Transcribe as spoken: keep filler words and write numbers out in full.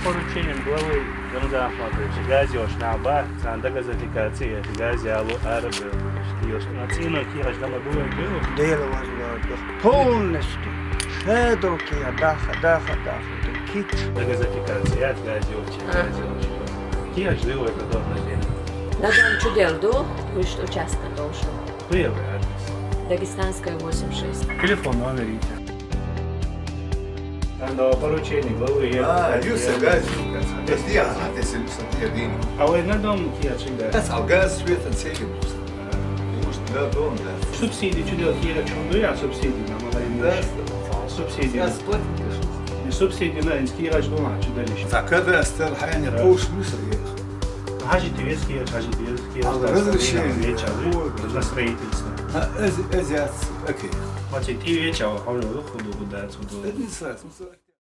Поручением главы Рамзан Ахматовича газе йолча наха баха, царна дегазификация еш, газе яло арабевлла. Йош на цӀенон кехаш ма ду вай, ду? Дела возможно. Полностью. Шадо кеха даха, даха, даха. Кит. Дегазификация яц газе йолча, а, газе йолча. Кехаш ду вай, подобное дело. На дом чу дела ду, вуйш участка долча. Хто я адрес? Дагестанская, восемь шесть. Телефон номер йийте. Там дала поручение главы. А, юса газ, юса. Если я, а, если, если я дин. А вай на дом кехаш ду? Аз ал газ, свет, цели. Может, да, дом, да. Субсидии чу дела кехаш ду, я субсидии на малоимущих. Да. Субсидии. Я сплатил, конечно. И субсидии на ински кехаш ду, а чу дела ещё. Так, кадастр, хайни, да, пуш, мусор, я. Хажи ти вес кехаш, хажи ти вес кехаш. А, разрешение. Веча, вот, на строительство. А, эз-, эз яц, окей. Значит, и веча, а, худу, худу, худу, худу. Администрация, ну,